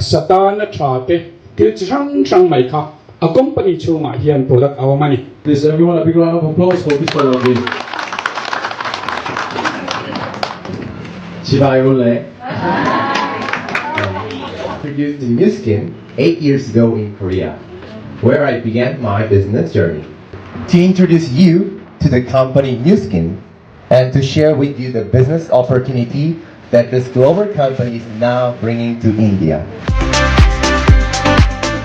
satana tha te thil chi hrang hrang mai kha a company chhungah hian product a awm a ni. Please everyone a big round of applause for Mister Rogi. Chibai u le. Introduced the Nu Skin 8 years ago in Korea, where I began my business journey. To introduce you to the company Nu Skin and to share with you the business opportunity that this global company is now bringing to India.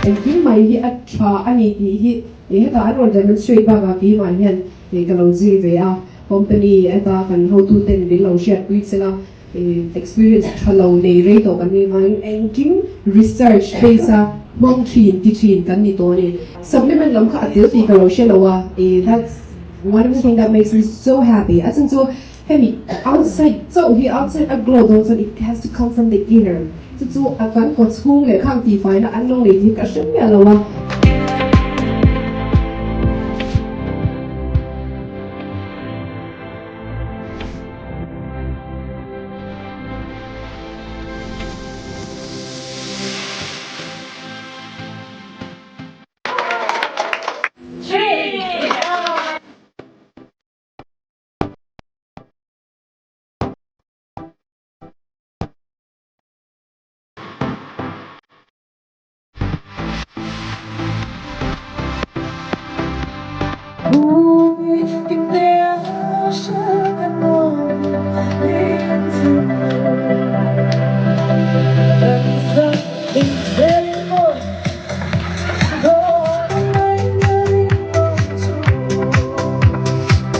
Engkim mai hi a tha a ni tih hi hetah an rawn demonstrate bakah keimah hian ka lo zir ve a, company ata kan hotuten min lo hriatpui chel a, experience tha lo nei rei tawh kan nih vangin engkim research base a hmang thin ti thin kan ni tawh a ni. Supplement lam kha a tel tih ka lo hre lo a, that's one of the thing that makes me so happy. A chhan chu hemi outside chauh hi outside a glow dawn chuan it has to come from the inner. Chu chu a kan kaw chhung leh khang tihfaina an lo nei tih hi ka hre miah lo a.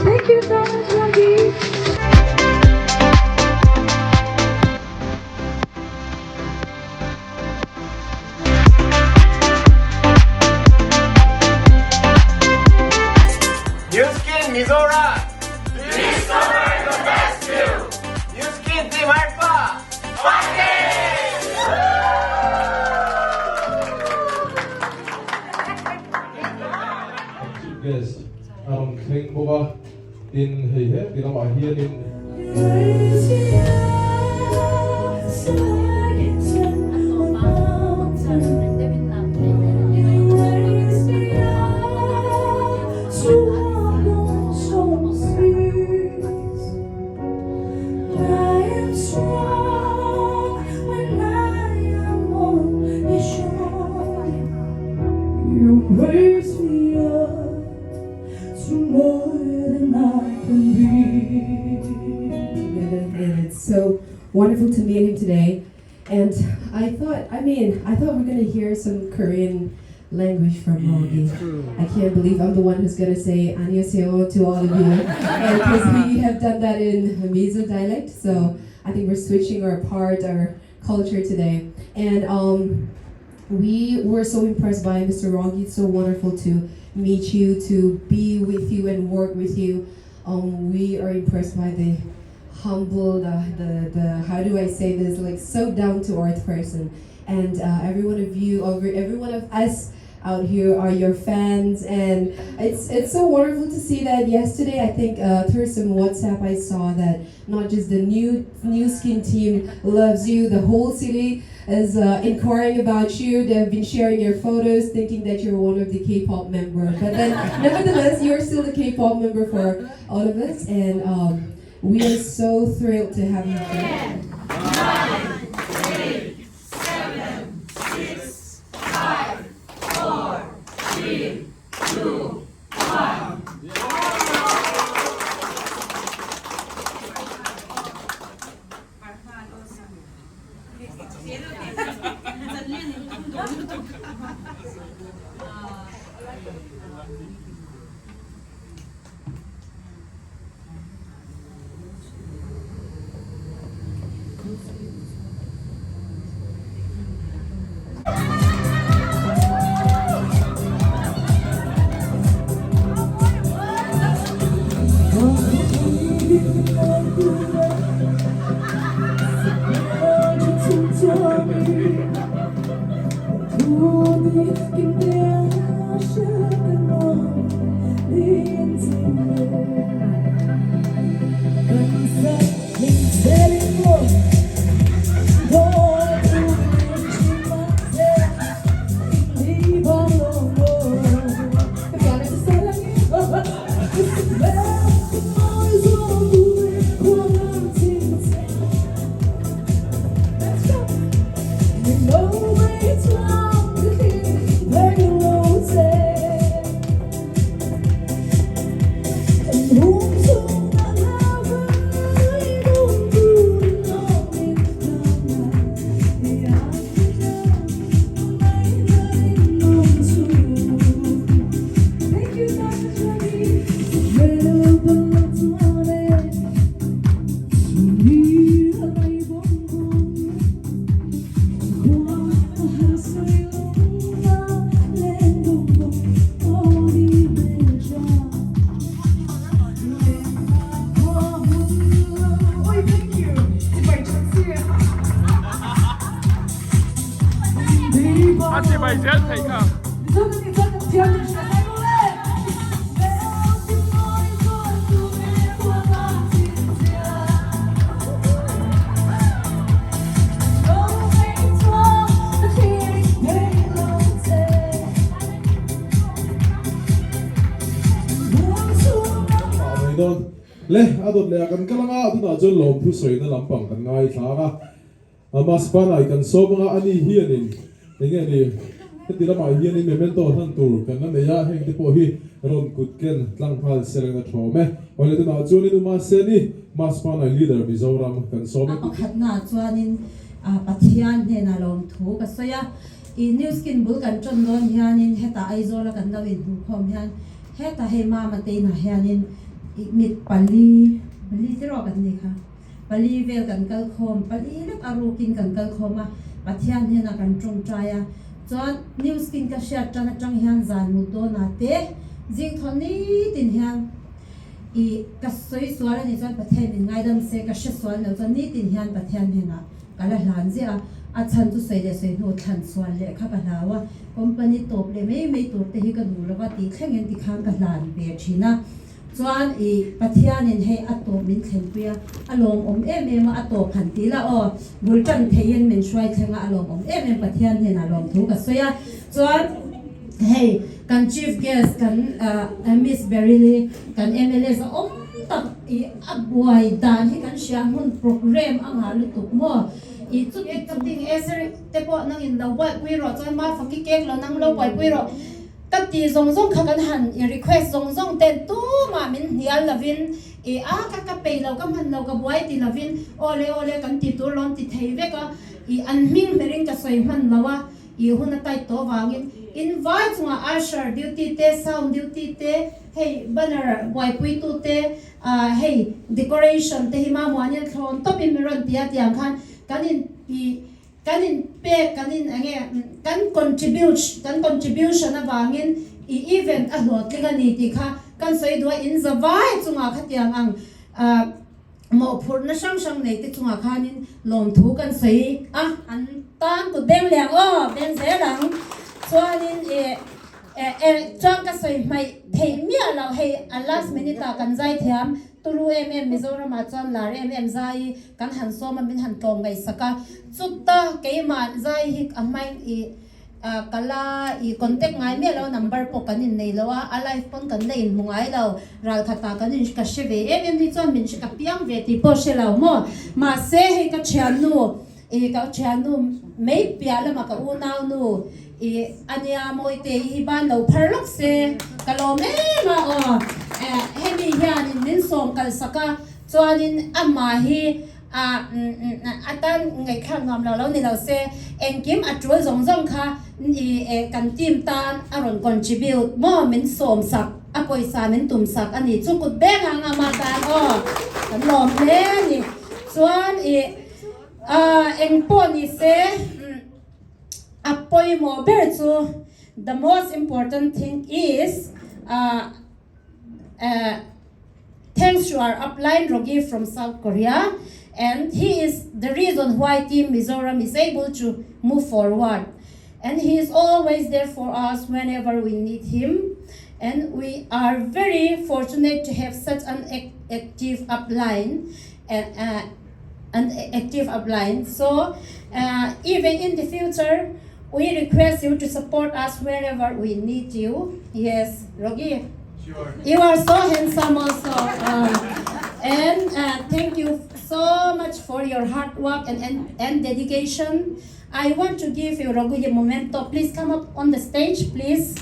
Thank you so much, Rogi. Nu Skin Mizoram! Discover the best you! Nu Skin Team Alpha! Fighting! Chief Guest a rawn thleng bawk a, tin hei he ti lamah hianin. And it's so wonderful to meet him today. And I thought, I mean, I thought we're gonna hear some Korean language from Rogi. I can't believe I'm the one who's gonna say annyeonghaseyo to all of you. And because we have done that in Mizo dialect, so I think we're switching our part, our culture today. And we were so impressed by Mr. Rogi. It's so wonderful to meet you, to be with you and work with you. We are impressed by the humble, the how do I say this, like so down to earth person. And every one of you, every one of us out here are your fans, and it's so wonderful to see that yesterday, I think through some WhatsApp, I saw that not just the Nu Skin team loves you, the whole city is inquiring about you. They've been sharing your photos, thinking that you're one of the K-pop member. But then, nevertheless, you're still the K-pop member for all of us, and we are so thrilled to have you here. 9, 8, 7, 6, 5, 4, 3, 2, 1. A chibai zel theih kha. Le a dawt leh ah kan kal anga tunah chuan lawmthu sawina lampang kan ngaithla anga Mas panai kan sawm anga ani hianin enge ni heti lamah hianin memento hlan tur kan la nei a heng te pawh hi rawn kut ken tlang nghal seleng a thawm e. Awle tunah chuanin u Maseni Mas panai leader Mizoram kan sawm e. A pakhatnaah chuanin Pathian hnenah lawmthu ka sawi a, i New Skin bul kan tawn dawn hianin hetah Aizawla kan lo inhmuhkhawm hian hetah hei Mama te inah hianin i mit pali pali tiraw kan nih kha. Pali vel kan kal khawm, pali lek a rukin kan kal khawm a, Pathian hnenah kan tawngtai a, chuan news kin ka hriat tan atang hian zan mut dawnah te zing thaw nitin hian i ka sawi sual a nih chuan Pathian min ngaidam se ka hre sual lo chuan nitin hian Pathian hnenah ka la hlan ziah a, a chhan chu sawi leh sawi hnu thlan sual leh kha ka hlau a, company tawp leh mai mai tur te hi ka duh lova tih thlengin tikhan ka hlan ve thin a. Chuan i Pathianin hei a tawp min thlenpui a, a lawmawm em em a, a tawp han ti la aw, bul tan theiin min hruai thleng a, a lawmawm em em Pathian hnenah lawmthu ka sawi a. Chuan hei kan Chief Guest kan Miss Beryl-i kan mla za awm tak i a buai dan hi kan hria hmun programme a ngah lutuk maw i chuti Cutting Esther te pawh nangin lo buaipui rawh chuan Mafaki cake lo nang lo buaipui rawh. Ka ti zawng zawng kha kan han i request zawng zawng ten tumah min hnial lovin i a ka ka pei lo ka hman lo ka buai ti lovin awle awle kan ti tur lawm ti thei vek a i an hming hmerin ka sawi hman lo a i hun a tight tawh vangin in vai chungah usher duty te sound duty te hei banner buaipui tu te ah hei decoration te hi mamuanin thlawn tawpin min rawn ti a tiang khan kan in i Kan in pek kan in enge kan contribute kan contribution avangin i event a hlawhtling a ni tih kha kan sawi duh a, in za vai chungah khatiang ang mawhphurhna hrang hrang nei te chungah khanin lawmthu kan sawi a, an tan kut beng leh ang aw, beng zel ang chuanin i chuan ka sawi hmaih theih miah loh hei a last minute ah kan zai thiam Turu em em Mizoramah chuan lar em em zai kan han sawm a min han tlawm ngaihsak a, chuta keimah zai hi a hmain i ka la i contact ngai miah lo number pawh kan innei lo a, a live pawn kan la inhmu ngai lo, ralkhatah kan in ka hre ve em em hi chuan min ka piang ve tih pawh hre lo maw, mahse hei ka thiannu i ka thiannu mai piah lama ka unaunu i ania Mawite hi ban lo phar lawk se ka lawm em a aw hemi hianin min sawm kalsak a chuanin amah hi a atan ngaihthlak nuam lo lo ni lo se engkim a tul zawng zawng kha i kan team tan a rawn contribute maw min sawm sak a pawisa min tum sak a ni chu kut beng ang ama tan aw kan lawm hle a ni chuan i eng pawh ni se A pawimawh ber chu the most important thing is thanks to our upline Rogi from South Korea and he is the reason why team Mizoram is able to move forward and he is always there for us whenever we need him and we are very fortunate to have such an active upline and an active upline. So uh, even in the future, we request you to support us wherever we need you. Yes, Rogi. Sure. You are so handsome also. Um, and uh, thank you so much for your hard work and, and, and dedication. I want to give you Rogi a memento. Please come up on the stage, please.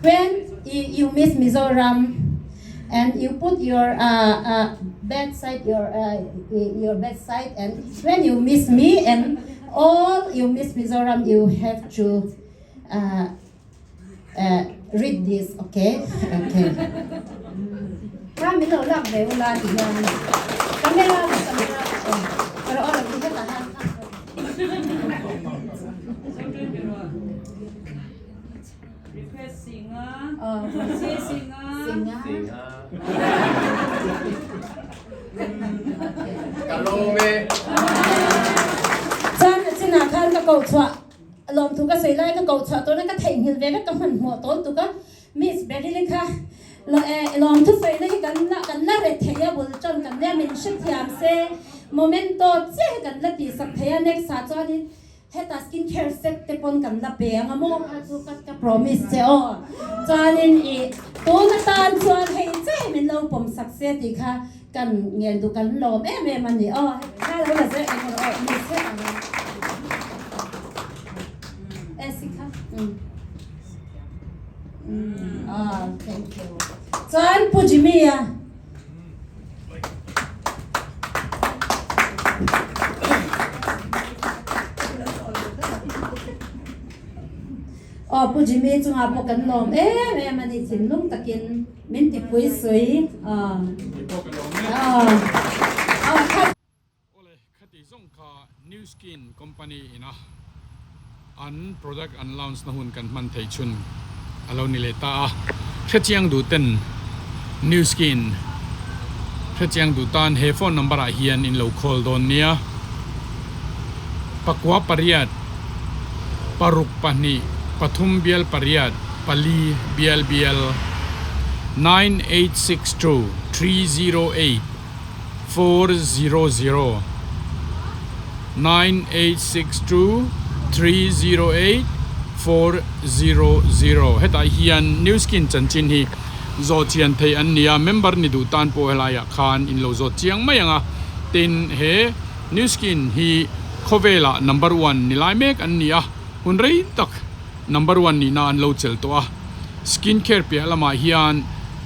When you miss Mizoram, and you put your uh, uh, bedside your uh, your bedside and when you miss me and all you miss Mizoram you have to uh, uh, read this okay okay Kha min lo lak ve ula ti hian camera camera pero all of you Request Singa. Si Singa. Singa. Ka lawm e. koh chhuah lawmthu ka sawi lai ka koh chhuah tawhna ka theihnghilh ve vek ka hmanhmawh tawl tuk a Miss Beryl-i kha lawmthu sawina hi kan la kan la re thei a bul tan kan nia min hrethiam se momento chiah hi kan la tihsak thei a next ah chuanin Heta skin care set te pawn kan la pe ang a maw kha chu ka ka promise che aw. Chuanin i tun atan chuan hei che min lo pawm sak se tih kha kan ngen duh kan lawm em em a ni aw. Kha lo la zel eng rawh aw ni se ang a. E si kha. Um. Um ah thank you. Chuan Pu Jimmy a. Aw Pu Jimmy chungah pawh kan lawm em em a ni thinlung takin min tipui sui aw aw kha Awle khati zawng kha New Skin Company ina an product an launch na hun kan hman theih chhun a lo ni leh ta a, hrechiang duh ten New Skin hrechiang duh tan he phone number ah hian in lo call dawn nia, pakua pariat paruk pahnih pathum bial pariat pali bial bial 9862308. 400 9862 308 400 hetah hian New Skin chanchin hi zawh chian theih an ni a, member ni duh tan pawh helaiah khan in lo zawt chiang mai ang a, tin he New Skin hi khawvelah number one ni lai mek an ni a, hun rei tak number one nihna an lo chelh tawh a, skin care piah lamah hian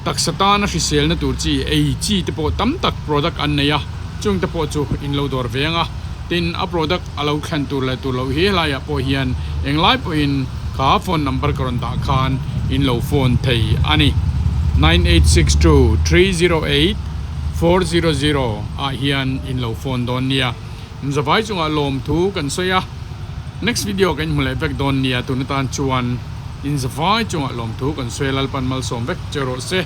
taksa tana hriselna tur chi ei chi te pawh tam tak product an nei a, chung te pawh chu in lo dawr ve ang a, tin a product a lo thlen tur leh tur loh hi helaiah pawh hian englai pawhin kha phone number ka rawn dah khan in lo phone thei a ni, 986230 8400 ah hian in lo phone dawn nia. Zavai chungah lawmthu kan sawi a, next video kan inhmu leh vek dawn nia tun atan chuan in zavai chungah lawmthu kan sawi a Lalpan malsawm vek che rawh se.